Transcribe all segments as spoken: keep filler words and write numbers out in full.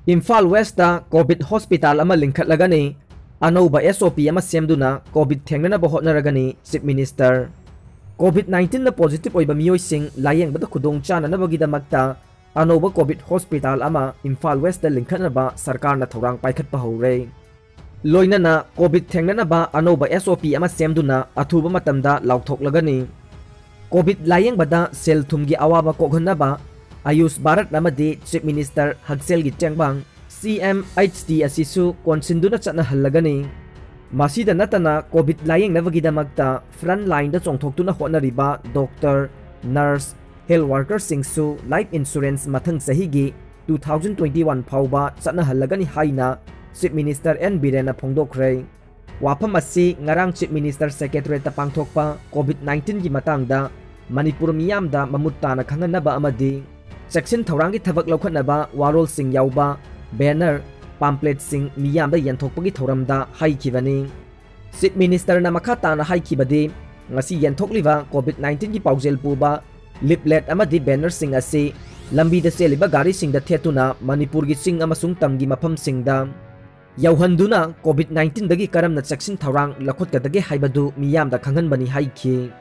Imphal west COVID hospital ꯑꯃ ꯂꯤꯡꯈꯠꯂꯒꯅꯤ꯫ ꯑꯅꯧꯕ S O P ꯑꯃ ꯁꯦꯝꯗꯨꯅ ꯀꯣꯚꯤꯗ ꯊꯦꯡꯅꯅꯕ ꯍꯣꯠꯅꯔꯒꯅꯤ chief minister. COVID nineteen positive ꯑꯣꯏꯕ ꯃꯤꯑꯣꯏꯁꯤꯡ ꯂꯥꯌꯦꯡꯕꯗ ꯈꯨꯗꯣꯡ ꯆꯥꯅꯅꯕꯒꯤꯗꯃꯛꯇ ꯑꯅꯧꯕ ꯀꯣꯚꯤꯗ ꯍꯣꯁꯄꯤꯇꯥꯜ ꯑꯃ ꯏꯝꯐꯥꯜ ꯋꯦꯁꯇ ꯂꯤꯡꯈꯠꯅꯕ ꯁꯔꯀꯥꯔꯅ ꯊꯧꯔꯥꯡ ꯄꯥꯏꯈꯠꯄ ꯍꯧꯔꯦ꯫ ꯂꯣꯏꯅꯅ ꯀꯣꯚꯤꯗ ꯊꯦꯡꯅꯅꯕ ꯑꯅꯧꯕ S O P ꯑꯃ ꯁꯦꯝꯗꯨꯅ ꯑꯊꯨꯕ ꯃꯇꯝꯗ ꯂꯥꯎꯊꯣꯛꯂꯒꯅꯤ꯫ ꯀꯣꯚꯤꯗ ꯂꯥꯌꯦꯡꯕꯗ ꯁꯦꯜ ꯊꯨꯝꯒꯤ ꯑꯋꯥꯕ ꯀꯣꯛꯍꯟꯅꯕ ꯑꯌꯨꯁ ꯚꯥꯔꯠ ꯑꯃꯗꯤ ꯆꯤꯐ ꯃꯤꯅꯤꯁꯇꯔ ꯍꯛꯁꯦꯜꯒꯤ ꯇꯦꯡꯕꯥꯡ C M H T ꯑꯁꯤꯁꯨ ꯀꯣꯟꯁꯤꯟꯗꯨꯅ ꯆꯠꯅꯍꯜꯂꯒꯅꯤ꯫ ꯃꯁꯤꯗ ꯅꯠꯇꯅ ꯀꯣꯚꯤꯗ ꯂꯥꯌꯦꯡꯅꯕꯒꯤꯗꯃꯛꯇ ꯐ꯭ꯔꯟꯠ ꯂꯥꯏꯟꯗ ꯆꯣꯡꯊꯣꯛꯇꯨꯅ ꯍꯣꯠꯅꯔꯤꯕ ꯗꯣꯛꯇꯔ, ꯅꯔꯁ, ꯍꯦꯜꯊ ꯋꯥꯔꯀꯔꯁꯤꯡꯁꯨ ꯂꯥꯏꯐ ꯏꯟꯁꯨꯔꯦꯟꯁ ꯃꯊꯪ ꯆꯍꯤꯒꯤ two thousand twenty one ꯐꯥꯎꯕ ꯆꯠꯅꯍꯜꯂꯒꯅꯤ ꯍꯥꯏꯅ ꯆꯤꯐ ꯃꯤꯅꯤꯁꯇꯔ ꯑꯦꯟ ꯕꯤꯔꯦꯟꯅ ꯐꯣꯡꯗꯣꯛꯈ꯭ꯔꯦ꯫ ꯋꯥꯐꯝ ꯑꯁꯤ ꯉꯔꯥꯡ ꯆꯤꯐ ꯃꯤꯅꯤꯁꯇꯔ ꯁꯦꯀ꯭ꯔꯦꯇꯔꯤꯌꯦꯠꯇ ꯄꯥꯡꯊꯣꯛꯄ ꯀꯣꯚꯤꯗ nineteen ꯒꯤ ꯃꯇꯥꯡꯗ ꯃꯅꯤꯄꯨꯔ ꯃꯤꯌꯥꯝꯗ ꯃꯃꯨꯠ ꯇꯥꯅ ꯈꯪꯍꯟꯅꯕ ꯑꯃꯗꯤ ꯆꯦꯛꯁꯤꯟ ꯊꯧꯔꯥꯡꯒꯤ ꯊꯕꯛ ꯂꯧꯈꯠꯅꯕ ꯋꯥꯔꯣꯜꯁꯤꯡ ꯌꯥꯎꯕ ꯕꯦꯅꯔ, ꯄꯥꯝꯄ꯭ꯂꯦꯠꯁꯤꯡ ꯃꯤꯌꯥꯝꯗ ꯌꯦꯟꯊꯣꯛꯄꯒꯤ ꯊꯧꯔꯝꯗ ꯍꯥꯏꯈꯤꯕꯅꯤ꯫ ꯆꯤꯐ ꯃꯤꯅꯤꯁꯇꯔꯅ ꯃꯈꯥ ꯇꯥꯅ ꯍꯥꯏꯈꯤꯕꯗꯤ, ꯉꯁꯤ ꯌꯦꯟꯊꯣꯛꯂꯤꯕ ꯀꯣꯚꯤꯗ nineteen ꯒꯤ ꯄꯥꯎꯖꯦꯜ ꯄꯨꯕ ꯂꯤꯐꯂꯦꯠ ꯑꯃꯗꯤ ꯕꯦꯅꯔꯁꯤꯡ ꯑꯁꯤ ꯂꯝꯕꯤꯗ ꯆꯦꯜꯂꯤꯕ ꯒꯥꯔꯤꯁꯤꯡꯗ ꯊꯦꯠꯇꯨꯅ ꯃꯅꯤꯄꯨꯔꯒꯤ ꯆꯤꯡ ꯑꯃꯁꯨꯡ ꯇꯝꯒꯤ ꯃꯐꯝꯁꯤꯡꯗ ꯌꯧꯍꯟꯗꯨꯅ ꯀꯣꯚꯤꯗ nineteen ꯗꯒꯤ ꯀꯔꯝꯅ ꯆꯦꯛꯁꯤꯟ ꯊꯧꯔꯥꯡ ꯂꯧꯈꯠꯀꯗꯒꯦ ꯍꯥꯏꯕꯗꯨ ꯃꯤꯌꯥꯝꯗ ꯈꯪꯍꯟꯕꯅꯤ ꯍꯥꯏꯈꯤ꯫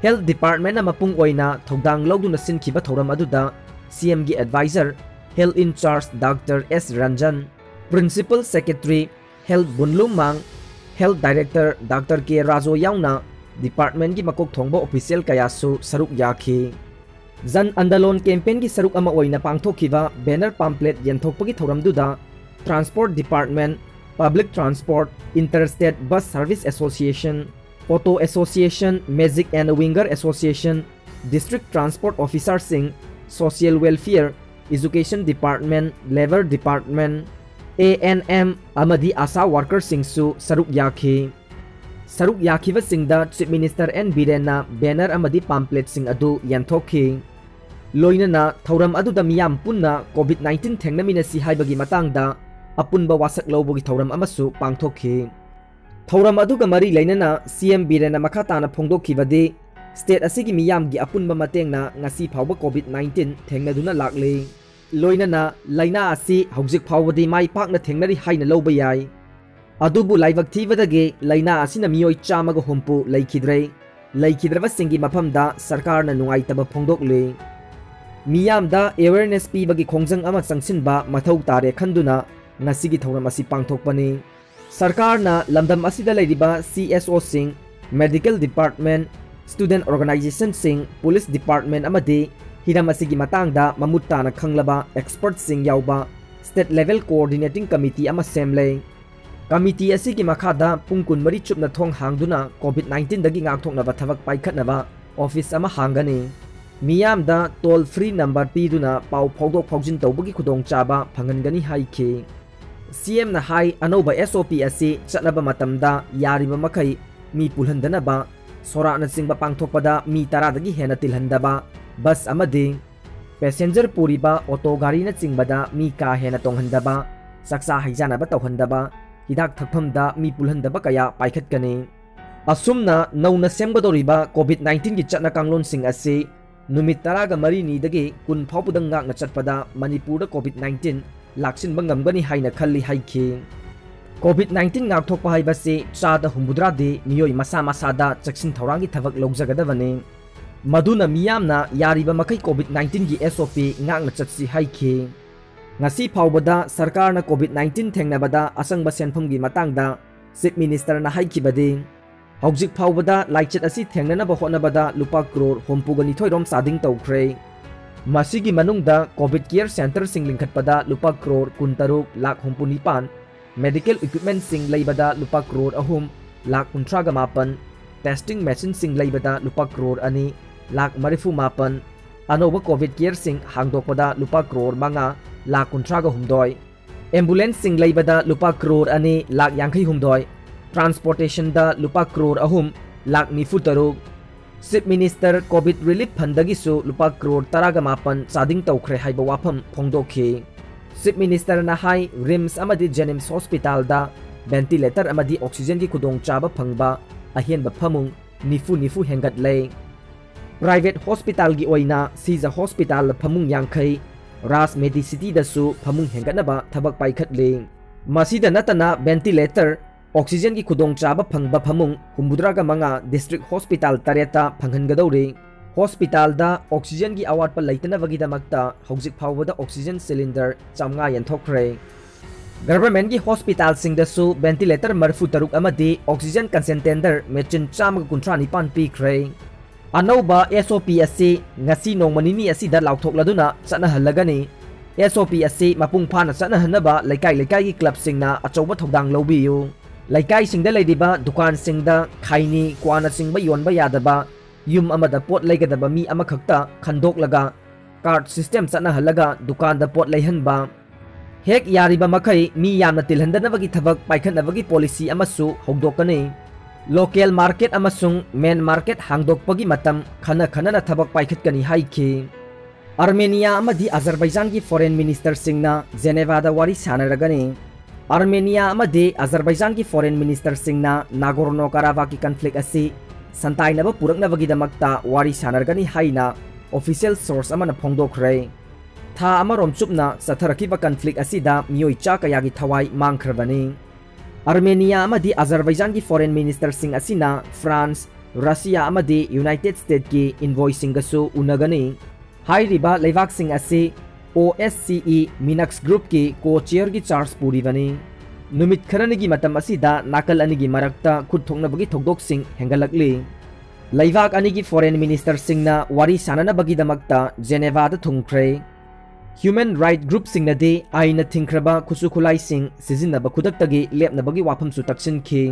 ꯍꯦꯜꯊ ꯗꯤꯄꯥꯔꯠꯃꯦꯟꯅ ꯃꯄꯨꯡ ꯑꯣꯏꯅ ꯊꯧꯗꯥꯡ ꯂꯧꯗꯨꯅ ꯁꯤꯟꯈꯤꯕ ꯊꯧꯔꯝ ꯑꯗꯨꯗ C M ꯒꯤ adviser, health in charge doctor S Ranjan, principal secretary health ꯕꯨꯟꯂꯨꯝꯃꯥꯡ, health director doctor K Rajo ꯌꯥꯎꯅ ꯗꯤꯄꯥꯔꯠꯃꯦꯟꯒꯤ ꯃꯀꯣꯛ ꯊꯣꯡꯕ ꯑꯣꯐꯤꯁꯤꯌꯦꯜ ꯀꯌꯥꯁꯨ ꯁꯔꯨꯛ ꯌꯥꯈꯤ꯫ ꯖꯟ ꯑꯟꯗꯂꯣꯟ ꯀꯦꯝꯄꯦꯟꯒꯤ ꯁꯔꯨꯛ ꯑꯃ ꯑꯣꯏꯅ ꯄꯥꯡꯊꯣꯛꯈꯤꯕ ꯕꯦꯅꯔ ꯄꯥꯝꯄ꯭ꯂꯦꯠ ꯌꯦꯟꯊꯣꯛꯄꯒꯤ ꯊꯧꯔꯝꯗꯨꯗ transport department, public transport, interstate bus service association, auto association, magic and winger association, district transport ꯑꯣꯐꯤꯁꯥꯔꯁꯤꯡ, social welfare, education department, labour department, A N M ꯑꯃꯗꯤ ꯑꯥꯁꯥ ꯋꯥꯔꯀꯔꯁꯤꯡꯁꯨ ꯁꯔꯨꯛ ꯌꯥꯈꯤ꯫ ꯁꯔꯨꯛ ꯌꯥꯈꯤꯕꯁꯤꯡꯗ ꯆꯤꯐ ꯃꯤꯅꯤꯁꯇꯔ ꯑꯦꯟ ꯕꯤꯔꯦꯟꯅ ꯕꯦꯅꯔ ꯑꯃꯗꯤ ꯄꯥꯝꯄ꯭ꯂꯦꯠꯁꯤꯡ ꯑꯗꯨ ꯌꯦꯟꯊꯣꯛꯈꯤ꯫ ꯂꯣꯏꯅꯅ ꯊꯧꯔꯝ ꯑꯗꯨꯗ ꯃꯤꯌꯥꯝ ꯄꯨꯟꯅ ꯀꯣꯚꯤꯗ nineteen ꯊꯦꯡꯅꯃꯤꯟꯅꯁꯤ ꯍꯥꯏꯕꯒꯤ ꯃꯇꯥꯡꯗ ꯑꯄꯨꯟꯕ ꯋꯥꯁꯛ ꯂꯧꯕꯒꯤ ꯊꯧꯔꯝ ꯑꯃꯁꯨ ꯄꯥꯡꯊꯣꯛꯈꯤ꯫ ꯊꯧꯔꯝ ꯑꯗꯨꯒ ꯃꯔꯤ ꯂꯩꯅꯅ C M ꯕꯤꯔꯦꯟꯅ ꯃꯈꯥ ꯇꯥꯅ ꯐꯣꯡꯗꯣꯛꯈꯤꯕꯗꯤ, ꯁ꯭ꯇꯦꯠ ꯑꯁꯤꯒꯤ ꯃꯤꯌꯥꯝꯒꯤ ꯑꯄꯨꯟꯕ ꯃꯇꯦꯡꯅ ꯉꯁꯤ ꯐꯥꯎꯕ ꯀꯣꯚꯤꯗ nineteen ꯊꯦꯡꯅꯗꯨꯅ ꯂꯥꯛꯂꯤ꯫ ꯂꯣꯏꯅꯅ ꯂꯥꯏꯅꯥ ꯑꯁꯤ ꯍꯧꯖꯤꯛ ꯐꯥꯎꯕꯗꯤ ꯃꯥꯏ ꯄꯥꯛꯅ ꯊꯦꯡꯅꯔꯤ ꯍꯥꯏꯅ ꯂꯧꯕ ꯌꯥꯏ꯫ ꯑꯗꯨꯕꯨ ꯂꯥꯏꯕꯛ ꯊꯤꯕꯗꯒꯤ ꯂꯥꯏꯅꯥ ꯑꯁꯤꯅ ꯃꯤꯑꯣꯏ ꯆꯥꯝꯃꯒ ꯍꯨꯝꯐꯨ ꯂꯩꯈꯤꯗ꯭ꯔꯦ꯫ ꯂꯩꯈꯤꯗ꯭ꯔꯕꯁꯤꯡꯒꯤ ꯃꯐꯝꯗ ꯁꯔꯀꯥꯔꯅ ꯅꯨꯡꯉꯥꯏꯇꯕ ꯐꯣꯡꯗꯣꯛꯂꯤ꯫ ꯃꯤꯌꯥꯝꯗ awareness ꯄꯤꯕꯒꯤ ꯈꯣꯡꯖꯪ ꯑꯃ ꯆꯪꯁꯤꯟꯕ ꯃꯊꯧ ꯇꯥꯔꯦ ꯈꯟꯗꯨꯅ ꯉꯁꯤꯒꯤ ꯊꯧꯔꯝ ꯑꯁꯤ ꯄꯥꯡꯊꯣꯛꯄꯅꯤ꯫ ꯁꯔꯀꯥꯔꯅ ꯂꯝꯗꯝ ꯑꯁꯤꯗ ꯂꯩꯔꯤꯕ C S O ꯁꯤꯡ, medical department, student organization ꯁꯤꯡ, police department ꯑꯃꯗꯤ ꯍꯤꯔꯝ ꯑꯁꯤꯒꯤ ꯃꯇꯥꯡꯗ ꯃꯃꯨꯠ ꯇꯥꯅ ꯈꯪꯂꯕ expert ꯁꯤꯡ ꯌꯥꯎꯕ state level coordinating committee ꯑꯃ ꯁꯦꯝꯂꯦ꯫ Committee ꯑꯁꯤꯒꯤ ꯃꯈꯥꯗ ꯄꯨꯡ ꯀꯨꯟꯃꯔꯤ ꯆꯨꯞꯅ ꯊꯣꯡ ꯍꯥꯡꯗꯨꯅ COVID nineteen ꯗꯒꯤ ꯉꯥꯛꯊꯣꯛꯅꯕ ꯊꯕꯛ ꯄꯥꯏꯈꯠꯅꯕ office ꯑꯃ ꯍꯥꯡꯒꯅꯤ꯫ ꯃꯤꯌꯥꯝꯗ toll free number ꯄꯤꯗꯨꯅ ꯄꯥꯎ ꯐꯥꯎꯗꯣꯛ ꯐꯥꯎꯖꯤꯟ ꯇꯧꯕꯒꯤ ꯈꯨꯗꯣꯡꯆꯥꯕ ꯐꯪꯍꯟꯒꯅꯤ ꯍꯥꯏꯈꯤ꯫ C M ꯅ ꯍꯥꯏ, ꯑꯅꯧꯕ S O P ꯑꯁꯤ ꯆꯠꯅꯕ ꯃꯇꯝꯗ ꯌꯥꯔꯤꯕ ꯃꯈꯩ ꯃꯤ ꯄꯨꯜꯍꯟꯗꯅꯕ, ꯁꯣꯔꯥꯠꯅꯆꯤꯡꯕ ꯄꯥꯡꯊꯣꯛꯄꯗ ꯃꯤ ꯇꯔꯥꯗꯒꯤ ꯍꯦꯟꯅ ꯇꯤꯜꯍꯟꯗꯕ, bus ꯑꯃꯗꯤ passenger ꯄꯨꯔꯤꯕ auto ꯒꯥꯔꯤꯅꯆꯤꯡꯕꯗ ꯃꯤ ꯀꯥ ꯍꯦꯟꯅ ꯇꯣꯡꯍꯟꯗꯕ, ꯆꯥꯛꯆꯥ ꯍꯩꯖꯥꯅꯕ ꯇꯧꯍꯟꯗꯕ, ꯍꯤꯗꯥꯛ ꯊꯛꯐꯝꯗ ꯃꯤ ꯄꯨꯜꯍꯟꯗꯕ ꯀꯌꯥ ꯄꯥꯏꯈꯠꯀꯅꯤ꯫ ꯑꯁꯨꯝꯅ ꯅꯧꯅ ꯁꯦꯝꯒꯗꯧꯔꯤꯕ COVID nineteen ꯒꯤ ꯆꯠꯅ ꯀꯥꯡꯂꯣꯟꯁꯤꯡ ꯑꯁꯤ ꯅꯨꯃꯤꯠ ꯇꯔꯥꯒ ꯃꯔꯤꯅꯤꯗꯒꯤ ꯀꯨꯟ ꯐꯥꯎꯕꯗ ꯉꯥꯛꯅ ꯆꯠꯄꯗ ꯃꯅꯤꯄꯨꯔꯗ COVID nineteen ꯂꯥꯛꯁꯤꯟꯕ ꯉꯝꯒꯅꯤ ꯍꯥꯏꯅ ꯈꯜꯂꯤ ꯍꯥꯏꯈꯤ꯫ COVID nineteen ꯉꯥꯛꯊꯣꯛꯄ ꯍꯥꯏꯕꯁꯤ ꯆꯥꯗ ꯍꯨꯝꯐꯨꯇꯔꯥꯗꯤ ꯃꯤꯑꯣꯏ ꯃꯁꯥ ꯃꯁꯥꯗ ꯆꯦꯛꯁꯤꯟ ꯊꯧꯔꯥꯡꯒꯤ ꯊꯕꯛ ꯂꯧꯖꯒꯗꯕꯅꯤ꯫ ꯃꯗꯨꯅ ꯃꯤꯌꯥꯝꯅ ꯌꯥꯔꯤꯕ ꯃꯈꯩ COVID nineteen ꯒꯤ S O P ꯉꯥꯛꯅ ꯆꯠꯁꯤ ꯍꯥꯏꯈꯤ꯫ ꯉꯁꯤ ꯐꯥꯎꯕꯗ ꯁꯔꯀꯥꯔꯅ COVID nineteen ꯊꯦꯡꯅꯕꯗ ꯑꯆꯪꯕ ꯁꯦꯟꯐꯝꯒꯤ ꯃꯇꯥꯡꯗ Chief Minister ꯅ ꯍꯥꯏꯈꯤꯕꯗꯤ, ꯍꯧꯖꯤꯛ ꯐꯥꯎꯕꯗ ꯂꯥꯏꯆꯠ ꯑꯁꯤ ꯊꯦꯡꯅꯅꯕ ꯍꯣꯠꯅꯕꯗ ꯂꯨꯄꯥ ꯀ꯭ꯔꯣꯔ ꯍꯨꯝꯐꯨꯒ ꯅꯤꯊꯣꯏ ꯔꯣꯝ ꯆꯥꯗꯤꯡ ꯇꯧꯈ꯭ꯔꯦ꯫ ꯃꯁꯤꯒꯤ ꯃꯅꯨꯡꯗ COVID care centre ꯁꯤꯡ ꯂꯤꯡꯈꯠꯄꯗ ꯂꯨꯄꯥ ꯀ꯭ꯔꯣꯔ ꯀꯨꯟꯇꯔꯨꯛ ꯂꯥꯈ ꯍꯨꯝꯐꯨ ꯅꯤꯄꯥꯟ, medical equipment ꯁꯤꯡ ꯂꯩꯕꯗ ꯂꯨꯄꯥ ꯀ꯭ꯔꯣꯔ ꯑꯍꯨꯝ ꯂꯥꯈ ꯀꯨꯟꯊ꯭ꯔꯥꯒ ꯃꯥꯄꯟ, testing machine ꯁꯤꯡ ꯂꯩꯕꯗ ꯂꯨꯄꯥ ꯀ꯭ꯔꯣꯔ ꯑꯅꯤ ꯂꯥꯈ ꯃꯔꯤꯐꯨ ꯃꯥꯄꯟ, ꯑꯅꯧꯕ COVID care ꯁꯤꯡ ꯍꯥꯡꯗꯣꯛꯄꯗ ꯂꯨꯄꯥ ꯀ꯭ꯔꯣꯔ ꯃꯉꯥ ꯂꯥꯈ ꯀꯨꯟꯊ꯭ꯔꯥꯒ ꯍꯨꯝꯗꯣꯏ, ambulance ꯁꯤꯡ ꯂꯩꯕꯗ ꯂꯨꯄꯥ ꯀ꯭ꯔꯣꯔ ꯑꯅꯤ ꯂꯥꯈ ꯌꯥꯡꯈꯩ ꯍꯨꯝꯗꯣꯏ, transportation ꯗ ꯂꯨꯄꯥ ꯀ꯭ꯔꯣꯔ ꯑꯍꯨꯝ ꯂꯥꯈ ꯅꯤꯐꯨ ꯇꯔꯨꯛ꯫ Chief Minister COVID relief fund ꯗꯒꯤꯁꯨ ꯂꯨꯄꯥ ꯀ꯭ꯔꯣꯔ ꯇꯔꯥꯒ ꯃꯥꯄꯟ ꯆꯥꯗꯤꯡ ꯇꯧꯈ꯭ꯔꯦ ꯍꯥꯏꯕ ꯋꯥꯐꯝ ꯐꯣꯡꯗꯣꯛꯈꯤ꯫ Chief Minister ꯅ ꯍꯥꯏ, RIMS ꯑꯃꯗꯤ JNIMS hospital ꯗ ventilator ꯑꯃꯗꯤ oxygen ꯒꯤ ꯈꯨꯗꯣꯡꯆꯥꯕ ꯐꯪꯕ ꯑꯍꯦꯟꯕ ꯐꯃꯨꯡ ꯅꯤꯐꯨ ꯅꯤꯐꯨ ꯍꯦꯟꯒꯠꯂꯦ꯫ Private hospital ꯒꯤ ꯑꯣꯏꯅ ꯁꯤꯖ hospital ꯗ ꯐꯃꯨꯡ ꯌꯥꯡꯈꯩ, ꯔꯥꯖ ꯃꯦꯗꯤꯁꯤꯇꯤꯗꯁꯨ ꯐꯃꯨꯡ ꯍꯦꯟꯒꯠꯅꯕ ꯊꯕꯛ ꯄꯥꯏꯈꯠꯂꯤ꯫ ꯃꯁꯤꯗ ꯅꯠꯇꯅ ventilator, oxygenꯒꯤ ꯈꯨꯗꯣꯡꯆꯥꯕ ꯐꯪꯕ ꯐꯃꯨꯡ ꯍꯨꯝꯐꯨꯇꯔꯥꯒ ꯃꯉꯥ district hospital ꯇꯔꯦꯠꯇ ꯐꯪꯍꯟꯒꯗꯧꯔꯤ꯫ Hospitalꯗ oxygenꯒꯤ ꯑꯋꯥꯠꯄ ꯂꯩꯇꯅꯕꯒꯤꯗꯃꯛꯇ ꯍꯧꯖꯤꯛ ꯐꯥꯎꯕꯗ oxygen cylinder ꯆꯥꯝꯃꯉꯥ ꯌꯦꯟꯊꯣꯛꯈ꯭ꯔꯦ꯫ Governmentꯀꯤ hospitalꯁꯤꯡꯗꯁꯨ ventilator ꯃꯔꯤꯐꯨ ꯇꯔꯨꯛ ꯑꯃꯗꯤ oxygen concentrator machine ꯆꯥꯝꯃꯒ ꯀꯨꯟꯊ꯭ꯔꯥ ꯅꯤꯄꯥꯟ ꯄꯤꯈ꯭ꯔꯦ꯫ ꯑꯅꯧꯕ SOP ꯑꯁꯤ ꯉꯁꯤ ꯅꯣꯡꯃ ꯅꯤꯅꯤ ꯑꯁꯤꯗ ꯂꯥꯎꯊꯣꯛꯂꯗꯨꯅ ꯆꯠꯅꯍꯜꯂꯒꯅꯤ꯫ SOP ꯑꯁꯤ ꯃꯄꯨꯡ ꯐꯥꯅ ꯆꯠꯅꯍꯟꯅꯕ ꯂꯩꯀꯥꯏ ꯂꯩꯀꯥꯏꯒꯤ clubꯁꯤꯡꯅ ꯑꯆꯧꯕ ꯊꯧꯗꯥꯡ ꯂꯧꯕꯤꯌꯨ꯫ ꯂꯩꯀꯥꯏꯁꯤꯡꯗ ꯂꯩꯔꯤꯕ ꯗꯨꯀꯥꯟꯁꯤꯡꯗ ꯈꯥꯏꯅꯤ, ꯀ꯭ꯋꯥꯅꯆꯤꯡꯕ ꯌꯣꯟꯕ ꯌꯥꯗꯕ, ꯌꯨꯝ ꯑꯃꯗ ꯄꯣꯠ ꯂꯩꯒꯗꯕ ꯃꯤ ꯑꯃꯈꯛꯇ ꯈꯟꯗꯣꯛꯂꯒ card system ꯆꯠꯅꯍꯜꯂꯒ ꯗꯨꯀꯥꯟꯗ ꯄꯣꯠ ꯂꯩꯍꯟꯕ, ꯍꯦꯛ ꯌꯥꯔꯤꯕ ꯃꯈꯩ ꯃꯤ ꯌꯥꯝꯅ ꯇꯤꯜꯍꯟꯗꯅꯕꯒꯤ ꯊꯕꯛ ꯄꯥꯏꯈꯠꯅꯕꯒꯤ policy ꯑꯃꯁꯨ ꯍꯧꯗꯣꯛꯀꯅꯤ꯫ Local market ꯑꯃꯁꯨꯡ main market ꯍꯥꯡꯗꯣꯛꯄꯒꯤ ꯃꯇꯝ ꯈꯟꯅ ꯈꯟꯅꯅ ꯊꯕꯛ ꯄꯥꯏꯈꯠꯀꯅꯤ ꯍꯥꯏꯈꯤ꯫ ꯑꯥꯔꯃꯦꯅꯤꯌꯥ ꯑꯃꯗꯤ ꯑꯖꯔꯕꯥꯏꯖꯥꯟꯒꯤ foreign ministerꯁꯤꯡꯅ ꯖꯦꯅꯦꯚꯥꯗ ꯋꯥꯔꯤ ꯁꯥꯟꯅꯔꯒꯅꯤ꯫ ꯑꯥꯔꯃꯦꯅꯤꯌꯥ ꯑꯃꯗꯤ ꯑꯖꯔꯕꯥꯏꯖꯥꯟꯒꯤ foreign ministerꯁꯤꯡꯅ ꯅꯥꯒꯣꯔꯅꯣ ꯀꯥꯔꯥꯕꯥꯛꯀꯤ conflict ꯑꯁꯤ ꯁꯟꯇꯥꯏꯅꯕ ꯄꯨꯔꯛꯅꯕꯒꯤꯗꯃꯛꯇ ꯋꯥꯔꯤ ꯁꯥꯟꯅꯔꯒꯅꯤ ꯍꯥꯏꯅ official source ꯑꯃꯅ ꯐꯣꯡꯗꯣꯛꯈ꯭ꯔꯦ꯫ ꯊꯥ ꯑꯃꯔꯣꯝ ꯆꯨꯞꯅ ꯆꯠꯊꯔꯛꯈꯤꯕ conflict ꯑꯁꯤꯗ ꯃꯤꯑꯣꯏ ꯆꯥ ꯀꯌꯥꯒꯤ ꯊꯋꯥꯏ ꯃꯥꯡꯈ꯭ꯔꯕꯅꯤ꯫ ꯑꯥꯔꯃꯦꯅꯤꯌꯥ ꯑꯃꯗꯤ ꯑꯖꯔꯕꯥꯏꯖꯥꯟꯒꯤ foreign ministerꯁꯤꯡ ꯑꯁꯤꯅ ꯐ꯭ꯔꯥꯟꯁ, ꯔꯁꯤꯌꯥ ꯑꯃꯗꯤ ꯌꯨꯅꯥꯏꯇꯦꯗ ꯁ꯭ꯇꯦꯠꯀꯤ envoyꯁꯤꯡꯒꯁꯨ ꯎꯅꯒꯅꯤ꯫ ꯍꯥꯏꯔꯤꯕ ꯂꯩꯕꯥꯛꯁꯤꯡ ꯑꯁꯤ OSCE Minsk groupꯀꯤ co-chairꯒꯤ charge ꯄꯨꯔꯤꯕꯅꯤ꯫ ꯅꯨꯃꯤꯠ ꯈꯔꯅꯤꯒꯤ ꯃꯇꯝ ꯑꯁꯤꯗ ꯅꯥꯀꯜ ꯑꯅꯤꯒꯤ ꯃꯔꯛꯇ ꯈꯨꯠ ꯊꯣꯛꯅꯕꯒꯤ ꯊꯧꯗꯣꯛꯁꯤꯡ ꯍꯦꯟꯒꯠꯂꯛꯂꯤ꯫ ꯂꯩꯕꯥꯛ ꯑꯅꯤꯒꯤ foreign ministerꯁꯤꯡꯅ ꯋꯥꯔꯤ ꯁꯥꯟꯅꯅꯕꯒꯤꯗꯃꯛꯇ ꯖꯦꯅꯦꯚꯥꯗ ꯊꯨꯡꯈ꯭ꯔꯦ꯫ Human right groupꯁꯤꯡꯅꯗꯤ ꯑꯥꯏꯟꯅ ꯊꯤꯡꯈ꯭ꯔꯕ ꯈꯨꯠꯁꯨ ꯈꯨꯠꯂꯥꯏꯁꯤꯡ ꯁꯤꯖꯤꯟꯅꯕ ꯈꯨꯗꯛꯇꯒꯤ ꯂꯦꯞꯅꯕꯒꯤ ꯋꯥꯐꯝꯁꯨ ꯇꯛꯁꯤꯟꯈꯤ꯫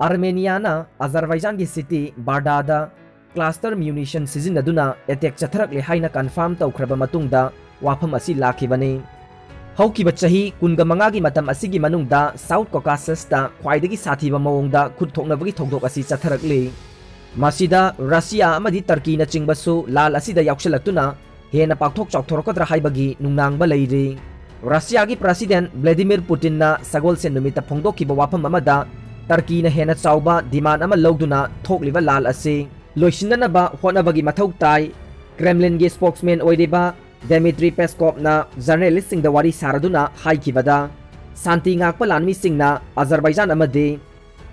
ꯑꯥꯔꯃꯦꯅꯤꯌꯥꯅ ꯑꯖꯔꯕꯥꯏꯖꯥꯟꯒꯤ city ꯕꯥꯔꯗꯥꯗ cluster munition ꯁꯤꯖꯤꯟꯅꯗꯨꯅ attack ꯆꯠꯊꯔꯛꯂꯦ ꯍꯥꯏꯅ confirm ꯇꯧꯈ꯭ꯔꯕ ꯃꯇꯨꯡꯗ ꯋꯥꯐꯝ ꯑꯁꯤ ꯂꯥꯛꯈꯤꯕꯅꯤ꯫ ꯍꯧꯈꯤꯕ ꯆꯍꯤ ꯀꯨꯟꯒ ꯃꯉꯥꯒꯤ ꯃꯇꯝ ꯑꯁꯤꯒꯤ ꯃꯅꯨꯡꯗ South Caucasusꯇ ꯈ꯭ꯋꯥꯏꯗꯒꯤ ꯁꯥꯊꯤꯕ ꯃꯑꯣꯡꯗ ꯈꯨꯠ ꯊꯣꯛꯅꯕꯒꯤ ꯊꯧꯗꯣꯛ ꯑꯁꯤ ꯆꯠꯊꯔꯛꯂꯤ꯫ ꯃꯁꯤꯗ ꯔꯁꯤꯌꯥ ꯑꯃꯗꯤ ꯇꯔꯀꯤꯅꯆꯤꯡꯕꯁꯨ ꯂꯥꯜ ꯑꯁꯤꯗ ꯌꯥꯎꯁꯤꯜꯂꯛꯇꯨꯅ ꯍꯦꯟꯅ ꯄꯥꯛꯊꯣꯛ ꯆꯥꯎꯊꯣꯔꯛꯀꯗ꯭ꯔꯥ ꯍꯥꯏꯕꯒꯤ ꯅꯨꯡꯅꯥꯡꯕ ꯂꯩꯔꯤ꯫ ꯔꯁꯤꯌꯥꯒꯤ President Vladimir Putinꯅ ꯁꯒꯣꯜꯁꯦꯟ ꯅꯨꯃꯤꯠꯇ ꯐꯣꯡꯗꯣꯛꯈꯤꯕ ꯋꯥꯐꯝ ꯑꯃꯗ ꯇꯔꯀꯤꯅ ꯍꯦꯟꯅ ꯆꯥꯎꯕ demand ꯑꯃ ꯂꯧꯗꯨꯅ ꯊꯣꯛꯂꯤꯕ ꯂꯥꯜ ꯑꯁꯤ ꯂꯣꯏꯁꯤꯟꯅꯅꯕ ꯍꯣꯠꯅꯕꯒꯤ ꯃꯊꯧ ꯇꯥꯏ꯫ Kremlinꯒꯤ spokesman ꯑꯣꯏꯔꯤꯕ ꯗꯦꯃꯤꯇ꯭ꯔꯤ ꯄꯦꯁꯀꯣꯞꯅ ꯖꯔꯅꯦꯂꯤꯁꯁꯤꯡꯗ ꯋꯥꯔꯤ ꯁꯥꯔꯗꯨꯅ ꯍꯥꯏꯈꯤꯕꯗ, ꯁꯥꯟꯇꯤ ꯉꯥꯛꯄ ꯂꯥꯟꯃꯤꯁꯤꯡꯅ ꯑꯖꯔꯕꯥꯏꯖꯥꯟ ꯑꯃꯗꯤ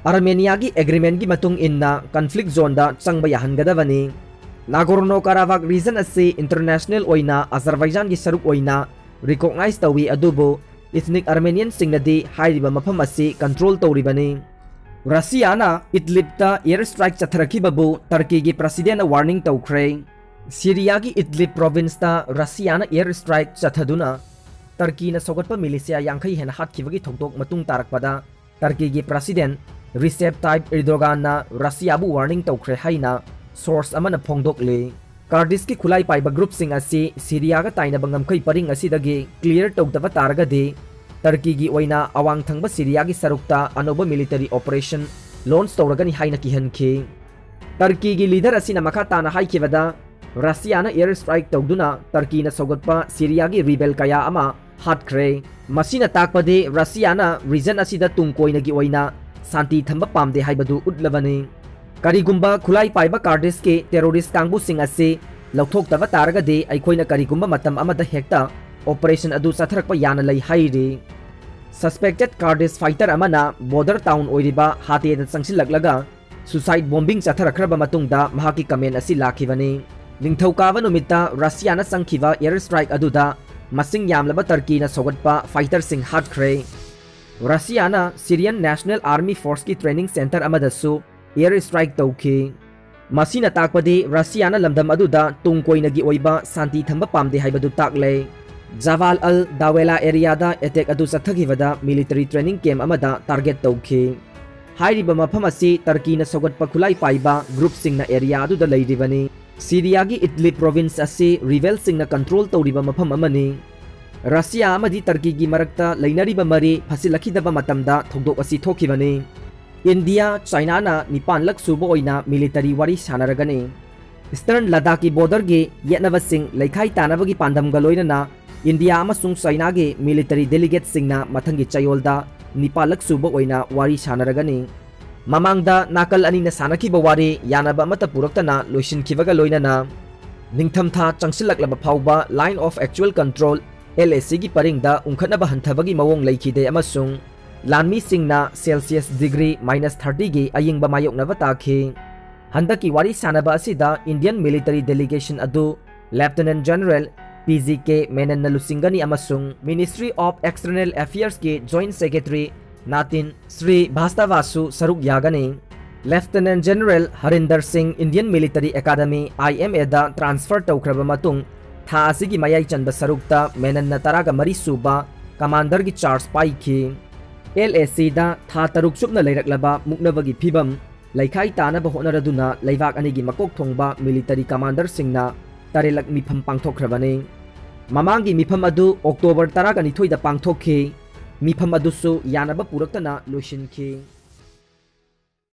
ꯑꯥꯔꯃꯦꯅꯤꯌꯥꯒꯤ ꯑꯦꯒ꯭ꯔꯤꯃꯦꯟꯒꯤ ꯃꯇꯨꯡ ꯏꯟꯅ ꯀꯟꯐ꯭ꯂꯤꯛ ꯖꯣꯟꯗ ꯆꯪꯕ ꯌꯥꯍꯟꯒꯗꯕꯅꯤ꯫ ꯅꯥꯒꯣꯔꯅꯣ ꯀꯥꯔꯥꯕꯥꯛ ꯔꯤꯖꯟ ꯑꯁꯤ ꯏꯟꯇꯔꯅꯦꯁꯅꯦꯜ ꯑꯣꯏꯅ ꯑꯖꯔꯕꯥꯏꯖꯥꯟꯒꯤ ꯁꯔꯨꯛ ꯑꯣꯏꯅ ꯔꯤꯀꯣꯛꯅꯥꯏꯖ ꯇꯧꯏ, ꯑꯗꯨꯕꯨ ꯏꯊꯅꯤꯛ ꯑꯥꯔꯃꯦꯅꯤꯌꯟꯁꯤꯡꯅꯗꯤ ꯍꯥꯏꯔꯤꯕ ꯃꯐꯝ ꯑꯁꯤ ꯀꯟꯇ꯭ꯔꯣꯜ ꯇꯧꯔꯤꯕꯅꯤ꯫ ꯔꯁꯤꯌꯥꯅ ꯏꯗꯂꯤꯕꯇ ꯑꯦꯌꯔ ꯁ꯭ꯇ꯭ꯔꯥꯏꯛ ꯆꯠꯊꯔꯛꯈꯤꯕꯕꯨ ꯇꯔꯀꯤꯒꯤ ꯄ꯭ꯔꯁꯤꯗꯦꯟꯅ ꯋꯥꯔꯅꯤꯡ ꯇꯧꯈ꯭ꯔꯦ꯫ ꯁꯤꯔꯤꯌꯥꯒꯤ ꯏꯗꯂꯤꯕ ꯄ꯭ꯔꯣꯚꯤꯟꯁꯇ ꯔꯁꯤꯌꯥꯅ ꯑꯦꯌꯔ ꯁ꯭ꯇ꯭ꯔꯥꯏꯛ ꯆꯠꯊꯗꯨꯅ ꯇꯔꯀꯤꯅ ꯁꯧꯒꯠꯄ ꯃꯤꯂꯤꯁꯤꯌꯥ ꯌꯥꯡꯈꯩ ꯍꯦꯟꯅ ꯍꯥꯠꯈꯤꯕꯒꯤ ꯊꯧꯗꯣꯛ ꯃꯇꯨꯡ ꯇꯥꯔꯛꯄꯗ, ꯇꯔꯀꯤꯒꯤ ꯄ꯭ꯔꯁꯤꯗꯦꯟ ꯔꯤꯁꯦꯞ ꯇꯥꯏꯞ ꯏꯔꯗꯣꯒꯥꯟꯅ ꯔꯁꯤꯌꯥꯕꯨ ꯋꯥꯔꯅꯤꯡ ꯇꯧꯈ꯭ꯔꯦ ꯍꯥꯏꯅ ꯁꯣꯔꯁ ꯑꯃꯅ ꯐꯣꯡꯗꯣꯛꯂꯤ꯫ ꯀꯥꯔꯗꯤꯁꯀꯤ ꯈꯨꯠꯂꯥꯏ ꯄꯥꯏꯕ ꯒ꯭ꯔꯨꯞꯁꯤꯡ ꯑꯁꯤ ꯁꯤꯔꯤꯌꯥꯒ ꯇꯥꯏꯅꯕ ꯉꯝꯈꯩ ꯄꯔꯤꯡ ꯑꯁꯤꯗꯒꯤ ꯀ꯭ꯂꯤꯌꯔ ꯇꯧꯗꯕ ꯇꯥꯔꯒꯗꯤ, ꯇꯔꯀꯤꯒꯤ ꯑꯣꯏꯅ ꯑꯋꯥꯡ ꯊꯪꯕ ꯁꯤꯔꯤꯌꯥꯒꯤ ꯁꯔꯨꯛꯇ ꯑꯅꯧꯕ ꯃꯤꯂꯤꯇꯔꯤ ꯑꯣꯄꯔꯦꯁꯟ ꯂꯣꯟꯆ ꯇꯧꯔꯒꯅꯤ ꯍꯥꯏꯅ ꯀꯤꯍꯟꯈꯤ꯫ ꯇꯔꯀꯤꯒꯤ ꯂꯤꯗꯔ ꯑꯁꯤꯅ ꯃꯈꯥ ꯇꯥꯅ ꯍꯥꯏꯈꯤꯕꯗ, ꯔꯁꯤꯌꯥꯅ ꯑꯦꯌꯔ ꯁ꯭ꯇ꯭ꯔꯥꯏꯛ ꯇꯧꯗꯨꯅ ꯇꯔꯀꯤꯅ ꯁꯧꯒꯠꯄ ꯁꯤꯔꯤꯌꯥꯒꯤ ꯔꯤꯕꯦꯜ ꯀꯌꯥ ꯑꯃ ꯍꯥꯠꯈ꯭ꯔꯦ꯫ ꯃꯁꯤꯅ ꯇꯥꯛꯄꯗꯤ ꯔꯁꯤꯌꯥꯅ ꯔꯤꯖꯟ ꯑꯁꯤꯗ ꯇꯨꯡ ꯀꯣꯏꯅꯒꯤ ꯑꯣꯏꯅ ꯁꯥꯟꯇꯤ ꯊꯝꯕ ꯄꯥꯝꯗꯦ ꯍꯥꯏꯕꯗꯨ ꯎꯠꯂꯕꯅꯤ꯫ ꯀꯔꯤꯒꯨꯝꯕ ꯈꯨꯠꯂꯥꯏ ꯄꯥꯏꯕ ꯀꯥꯔꯗꯤꯁꯀꯤ ꯇꯦꯔꯣꯔꯤꯁ ꯀꯥꯡꯕꯨꯁꯤꯡ ꯑꯁꯤ ꯂꯧꯊꯣꯛꯇꯕ ꯇꯥꯔꯒꯗꯤ, ꯑꯩꯈꯣꯏꯅ ꯀꯔꯤꯒꯨꯝꯕ ꯃꯇꯝ ꯑꯃꯗ ꯍꯦꯛꯇ ꯑꯣꯄꯔꯦꯁꯟ ꯑꯗꯨ ꯆꯠꯊꯔꯛꯄ ꯌꯥꯅ ꯂꯩ ꯍꯥꯏꯔꯤ꯫ ꯁꯁꯄꯦꯛꯇꯦꯗ ꯀꯥꯔꯗꯤꯁ ꯐꯥꯏꯇꯔ ꯑꯃꯅ ꯕꯣꯔꯗꯔ ꯇꯥꯎꯟ ꯑꯣꯏꯔꯤꯕ ꯍꯥꯇꯦꯗ ꯆꯪꯁꯤꯜꯂꯛꯂꯒ ꯁꯨꯁꯥꯏꯗ ꯕꯣꯝꯕꯤꯡ ꯆꯠꯊꯔꯛꯈ꯭ꯔꯕ ꯃꯇꯨꯡꯗ ꯃꯍꯥꯛꯀꯤ ꯀꯃꯦꯟ ꯑꯁꯤ ꯂꯥꯛꯈꯤꯕꯅꯤ꯫ ꯅꯤꯡꯊꯧꯀꯥꯕ ꯅꯨꯃꯤꯠꯇ ꯔꯁꯤꯌꯥꯅ ꯆꯪꯈꯤꯕ ꯑꯦꯌꯔ ꯁ꯭ꯇ꯭ꯔꯥꯏꯛ ꯑꯗꯨꯗ ꯃꯁꯤꯡ ꯌꯥꯝꯂꯕ ꯇꯔꯀꯤꯅ ꯁꯧꯒꯠꯄ ꯐꯥꯏꯇꯔꯁꯤꯡ ꯍꯥꯠꯈ꯭ꯔꯦ꯫ ꯔꯁꯤꯌꯥꯅ ꯁꯤꯔꯤꯌꯟ ꯅꯦꯁꯅꯦꯜ ꯑꯥꯔꯃꯤ ꯐꯣꯔꯁꯀꯤ ꯇ꯭ꯔꯦꯅꯤꯡ ꯁꯦꯟꯇꯔ ꯑꯃꯗꯁꯨ ꯑꯦꯌꯔ ꯁ꯭ꯇ꯭ꯔꯥꯏꯛ ꯇꯧꯈꯤ꯫ ꯃꯁꯤꯅ ꯇꯥꯛꯄꯗꯤ ꯔꯁꯤꯌꯥꯅ ꯂꯝꯗꯝ ꯑꯗꯨꯗ ꯇꯨꯡ ꯀꯣꯏꯅꯒꯤ ꯑꯣꯏꯕ ꯁꯥꯟꯇꯤ ꯊꯝꯕ ꯄꯥꯝꯗꯦ ꯍꯥꯏꯕꯗꯨ ꯇꯥꯛꯂꯦ꯫ ꯖꯋꯥꯜ ꯑꯜ ꯗꯥꯋꯦꯂꯥ ꯑꯦꯔꯤꯌꯥꯗ ꯑꯦꯇꯦꯛ ꯑꯗꯨ ꯆꯠꯊꯈꯤꯕꯗ ꯃꯤꯂꯤꯇꯔꯤ ꯇ꯭ꯔꯦꯅꯤꯡ ꯀꯦꯝꯞ ꯑꯃꯗ ꯇꯥꯔꯒꯦꯠ ꯇꯧꯈꯤ꯫ ꯍꯥꯏꯔꯤꯕ ꯃꯐꯝ ꯑꯁꯤ ꯇꯔꯀꯤꯅ ꯁꯧꯒꯠꯄ ꯈꯨꯠꯂꯥꯏ ꯄꯥꯏꯕ ꯒ꯭ꯔꯨꯞꯁꯤꯡꯅ ꯑꯦꯔꯤꯌꯥ ꯑꯗꯨꯗ ꯂꯩꯔꯤꯕꯅꯤ꯫ ꯁꯤꯔꯤꯌꯥꯒꯤ ꯏꯗꯂꯤꯕ ꯄ꯭ꯔꯣꯚꯤꯟꯁ ꯑꯁꯤ ꯔꯤꯕꯦꯜꯁꯤꯡꯅ ꯀꯟꯇ꯭ꯔꯣꯜ ꯇꯧꯔꯤꯕ ꯃꯐꯝ ꯑꯃꯅꯤ꯫ ꯔꯁꯤꯌꯥ ꯑꯃꯗꯤ ꯇꯔꯀꯤꯒꯤ ꯃꯔꯛꯇ ꯂꯩꯅꯔꯤꯕ ꯃꯔꯤ ꯐꯠꯁꯤꯜꯂꯛꯈꯤꯗꯕ ꯃꯇꯝꯗ ꯊꯧꯗꯣꯛ ꯑꯁꯤ ꯊꯣꯛꯈꯤꯕꯅꯤ꯫ ꯏꯟꯗꯤꯌꯥ, ꯆꯥꯏꯅꯥꯅ ꯅꯤꯄꯥꯟꯂꯛ ꯁꯨꯕ ꯑꯣꯏꯅ ꯃꯤꯂꯤꯇꯔꯤ ꯋꯥꯔꯤ ꯁꯥꯟꯅꯔꯒꯅꯤ꯫ ꯏꯁꯇꯔꯟ ꯂꯗꯥꯈꯀꯤ ꯕꯣꯔꯗꯔꯒꯤ ꯌꯦꯠꯅꯕꯁꯤꯡ ꯂꯩꯈꯥꯏ ꯇꯥꯅꯕꯒꯤ ꯄꯥꯟꯗꯝꯒ ꯂꯣꯏꯅꯅ ꯏꯟꯗꯤꯌꯥ ꯑꯃꯁꯨꯡ ꯆꯥꯏꯅꯥꯒꯤ ꯃꯤꯂꯤꯇꯔꯤ ꯗꯦꯂꯤꯒꯦꯠꯁꯤꯡꯅ ꯃꯊꯪꯒꯤ ꯆꯌꯣꯜꯗ ꯅꯤꯄꯥꯜꯂꯛ ꯁꯨꯕ ꯑꯣꯏꯅ ꯋꯥꯔꯤ ꯁꯥꯟꯅꯔꯒꯅꯤ꯫ ꯃꯃꯥꯡꯗ ꯅꯥꯀꯜ ꯑꯅꯤꯅ ꯁꯥꯟꯅꯈꯤꯕ ꯋꯥꯔꯤ ꯌꯥꯅꯕ ꯑꯃꯠꯇ ꯄꯨꯔꯛꯇꯅ ꯂꯣꯏꯁꯤꯟꯈꯤꯕꯒ ꯂꯣꯏꯅꯅ, ꯅꯤꯡꯊꯝꯊꯥ ꯆꯪꯁꯤꯜꯂꯛꯂꯕ ꯐꯥꯎꯕ Line of Actual Control, L A C ꯒꯤ ꯄꯔꯤꯡꯗ ꯎꯪꯈꯠꯅꯕ ꯍꯟꯊꯕꯒꯤ ꯃꯑꯣꯡ ꯂꯩꯈꯤꯗꯦ ꯑꯃꯁꯨꯡ ꯂꯥꯟꯃꯤꯁꯤꯡꯅ Celsius degree minus thirty ꯒꯤ ꯑꯌꯤꯡꯕ ꯃꯥꯌꯣꯛꯅꯕ ꯇꯥꯈꯤ꯫ ꯍꯟꯗꯛꯀꯤ ꯋꯥꯔꯤ ꯁꯥꯅꯕ ꯑꯁꯤꯗ Indian military delegation ꯑꯗꯨ Lieutenant General P G K ꯃꯦꯅꯟꯅ ꯂꯨꯆꯤꯡꯒꯅꯤ ꯑꯃꯁꯨꯡ Ministry of External Affairs ꯀꯤ Joint Secretary ꯅꯥꯇꯤꯟ ꯁ꯭ꯔꯤ ꯚꯥꯁꯇꯚꯥꯁꯨ ꯁꯔꯨꯛ ꯌꯥꯒꯅꯤ꯫ Lieutenant General ꯍꯔꯤꯟꯗꯔ ꯁꯤꯡ Indian Military Academy, I M A the transfer ꯇꯧꯈ꯭ꯔꯕ ꯃꯇꯨꯡ, ꯊꯥ ꯑꯁꯤꯒꯤ ꯃꯌꯥꯏ ꯆꯟꯕ ꯁꯔꯨꯛꯇ ꯃꯦꯅꯟꯅ ꯇꯔꯥꯒ ꯃꯔꯤ ꯁꯨꯕ commander ꯒꯤ charge ꯄꯥꯏꯈꯤ꯫ L A C ꯗ ꯊꯥ ꯇꯔꯨꯛ ꯆꯨꯞꯅ ꯂꯩꯔꯛꯂꯕ ꯃꯨꯛꯅꯕꯒꯤ ꯐꯤꯚꯝ ꯂꯩꯈꯥꯏ ꯇꯥꯅꯕ ꯍꯣꯠꯅꯔꯗꯨꯅ ꯂꯩꯕꯥꯛ ꯑꯅꯤꯒꯤ ꯃꯀꯣꯛ ꯊꯣꯡꯕ military commander ꯁꯤꯡꯅ ꯇꯔꯦꯠꯂꯛ ꯃꯤꯐꯝ ꯄꯥꯡꯊꯣꯛꯈ꯭ꯔꯕꯅꯤ꯫ ꯃꯃꯥꯡꯒꯤ ꯃꯤꯐꯝ ꯑꯗꯨ October ꯇꯔꯥꯅꯤꯊꯣꯏꯗ ꯄꯥꯡꯊꯣꯛꯈꯤ꯫ ꯃꯤꯐꯝ ꯑꯗꯨꯁꯨ ꯌꯥꯅꯕ ꯄꯨꯔꯛꯇꯅ ꯂꯣꯏꯁꯤꯟꯈꯤ꯫